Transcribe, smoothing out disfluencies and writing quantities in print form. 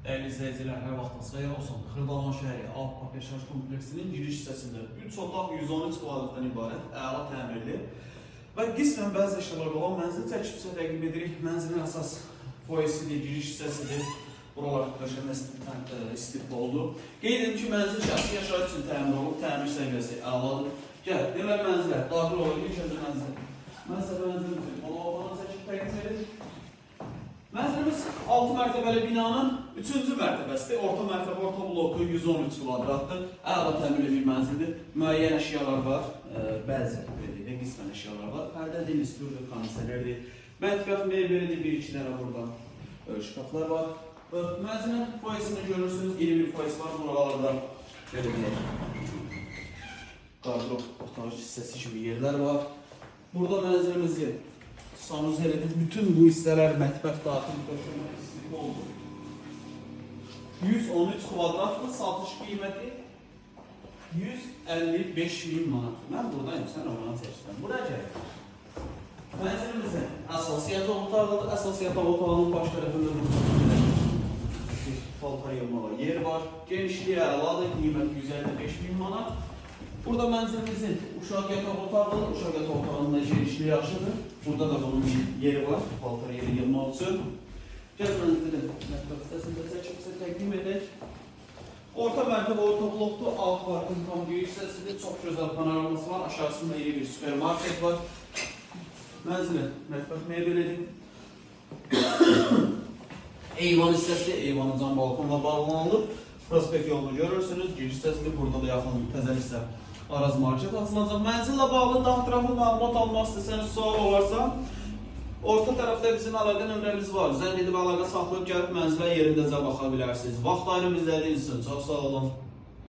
Dəyərli izləyicilər, hər vaxtınız xeyir olsun. Xırdalan şəhəri Alt Park Yaşayış Kompleksinin giriş hissəsində 3 otaq 113 kvadratdan ibarət, əla təmirli və qismən bəzi əşyalar olan mənzil çəkib sizə təqdim edirik. Mənzilin əsas foyesidir, giriş hissəsidir. Buralar döşəmə istif oldu. Qeyd edim ki, mənzil şəxsi yaşayış üçün təmir olub, təmir səviyyəsi əladır. Gəl, deməli mənzilə daxil olun. İlk öncə mənzil. Mən sizə mənzilimizin qonaq otağını çəkib təqdim edim. Mənzilimiz 6 mərtəbəli binanın 3-cü mərtəbəsidir. Orta mərtəbə, orta bloku 113 kvadratdır. Əla təmirli bir mənzildir. Müəyyən əşyalar var. Bəzi belə deyək də, qismən əşyalar var. Pərdədir, lüstrdir, kondisionerdir. Mətbəx mebelidir, bir-iki dənə burada şkaflar var. Mənzilin foyesini görürsünüz. İri bir foyesi var buralarda. Belə deyək. Qardırop otağı hissəsi kimi yerlər var. Burada mənzilimizin sanuzelidir. Bütün bu hissələr mətbəx daxil döşəmə istif oldu. 113 kvadratlı, satış qiyməti 155 min manat. Mən buradayım, sən oranı seçsən. Buraya gəl. Mənzilimizin əsas yataq otağıdır. Əsas yataq otağının baş tərəfində burada bir paltar yığmağa yer var. Genişliyi əladır, qiymət 155 min manat. Burada mənzilimizin uşaq yataq otağıdır. Uşaq yataq otağının da genişliyi yaxşıdır. Burada da bunun bir yeri var, paltar yeri yığmaq üçün. Gəl, mənzilin mətbəx hissəsində çəkib sizə təqdim edək. Orta mərtəbə, orta blokdur. Alt parkın tam giriş hissəsidir. Çox gözəl panoraması var. Aşağısında iri bir supermarket var. Mənzilin mətbəx mebelidir. Eyvan hissəsi, eyvanın cam balkonla bağlanılıb. Prospekt yolunu görürsünüz. Giriş hissəsidir. Burada da yaxın təzəliksə Araz market açılacaq. Mənzillə bağlı daha ətraflı məlumat almaq istəsəniz, sual olarsa, orta tərəfdə bizim əlaqə nömrəmiz var. Zəng edib əlaqə saxlayıb gəlib mənzilə yerindəcə baxa bilərsiniz. Vaxt ayırıb izlədiyiniz üçün çox sağ olun.